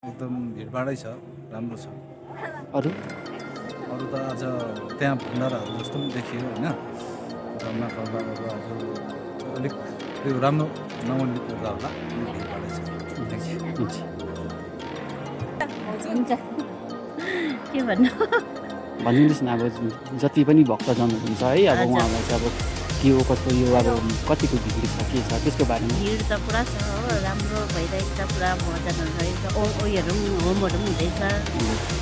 एकदम भिडभाडै छ, राम्रो छ। अरू अरू त आज त्यहाँ भण्डाराहरू जस्तो पनि देखियो होइन। रमना खर्बाको आज अलिक त्यो राम्रो नमन्दित गर्दा होला, अलिक भिडभाडै छ। Thank you. हुन्छ हुन्छ के भन्नु भनिदिनुहोस् न, अब जति पनि भक्तजन हुनुहुन्छ है, अब हजुर। उहाँहरूलाई चाहिँ अब के हो कस्तो यो अब कतिको भिड छ के छ त्यसको बारेमा भिड त पुरा छ हो, राम्रो भइरहेको छ, पुरा भजनहरू रहेको छ, उयोहरू पनि होमहरू पनि हुँदैछ,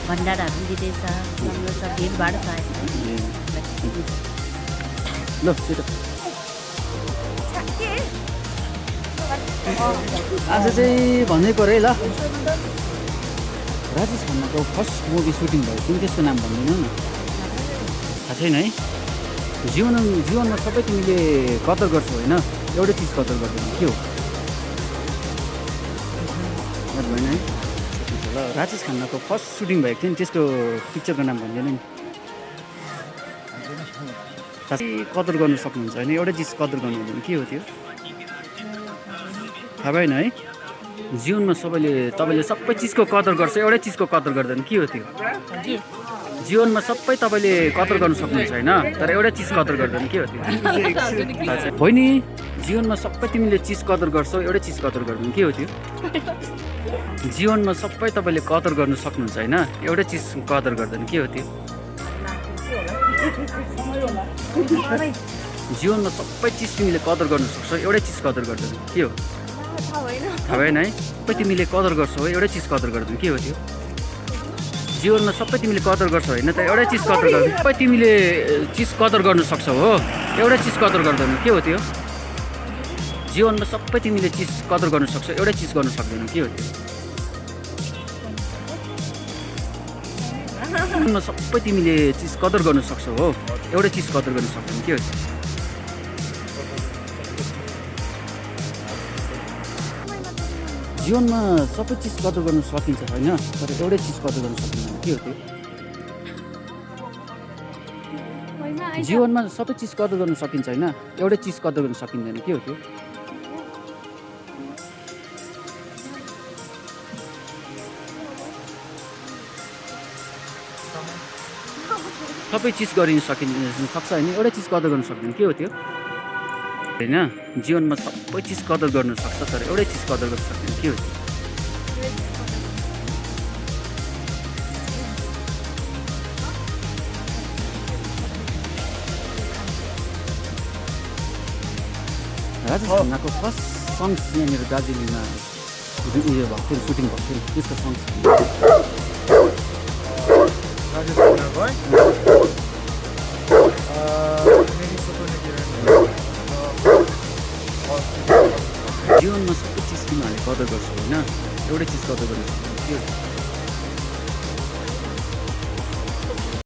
भण्डाराहरू पनि दिँदैछ, राम्रो छ, भिडभाड छ अहिले। ल छिटो आज चाहिँ भन्नै पऱ्यो है। ल राजेश खन्नाको फर्स्ट मुभी सुटिङ भयो, तिमी त्यसको नाम भनिदिनु न। थाहा छैन है। जीवनमा सबै तिमीले कदर गर्छौ होइन, एउटै चिज कदर गर्दैन के हो याद भएन है। ल राजेश खन्नाको फर्स्ट सुटिङ भएको थियो नि, त्यसको पिक्चरको नाम भनिदिनु नि। कदर गर्नु सक्नुहुन्छ होइन, एउटै चिज कदर गर्नु हुँदैन के हो त्यो थाहा भएन है। जीवनमा तपाईँले सबै चिजको कदर गर्छ, एउटै चिजको कदर गर्दैन के हो त्यो। जीवनमा सबै तपाईँले कदर गर्नु सक्नुहुन्छ होइन, तर एउटै चिज कदर गर्दैन के हो त्यो। होइन नि, जीवनमा सबै तिमीले चिज कदर गर्छौ, एउटै चिज कदर गर्दैन के हो त्यो। जीवनमा सबै तपाईँले कदर गर्नु सक्नुहुन्छ होइन, एउटै चिज कदर गर्दैन के हो त्यो। जीवनमा सबै चिज तिमीले कदर गर्नु सक्छौ, एउटै चिज कदर गर्दैन के हो थाहा भएन है। सबै तिमीले कदर गर्छौ, एउटै चिज कदर गर्दैन के हो त्यो। जीवनमा सबै तिमीले कदर गर्छौ होइन, तर एउटै चिज कदर गर्दैन। सबै तिमीले चिज कदर गर्नु सक्छौ हो, एउटै चिज कदर गर्दैन के हो त्यो। जीवनमा सबै तिमीले चिज कदर गर्नु सक्छौ, एउटै चिज गर्नु सक्दैन के हो त्यो। जीवनमा सबै तिमीले चिज कदर गर्नु सक्छौ हो, एउटै चिज कदर गर्नु सक्दैन के हो त्यो। जीवनमा सबै चिज कदर गर्नु सकिन्छ होइन, तर एउटै चिज कदर गर्नु सकिँदैन के हो त्यो। जीवनमा सबै चिज कदर गर्नु सकिन्छ होइन, एउटै चिज कदर गर्नु सकिँदैन के हो त्यो। सबै चिज गरिनु सक्छ होइन, एउटै चिज कदर गर्नु सक्दैन के हो त्यो होइन। जीवनमा सबै चिज कदर गर्नु सक्छ, तर एउटै चिज कदर गर्नु सक्दैन के हो त्यो। राजेश खन्नाको फर्स्ट सङ्ग्स यहाँनिर दार्जिलिङमा उयो भएको थियो, सुटिङ भएको थियो, त्यसको सङ्ग्स राजेश खन्नाको है? मेरी सपना किरण। जीवनमा सबै चिज तिमीहरूले कदर गर्छौ होइन, एउटै चिज कदर गर्नु सक्छ के हो।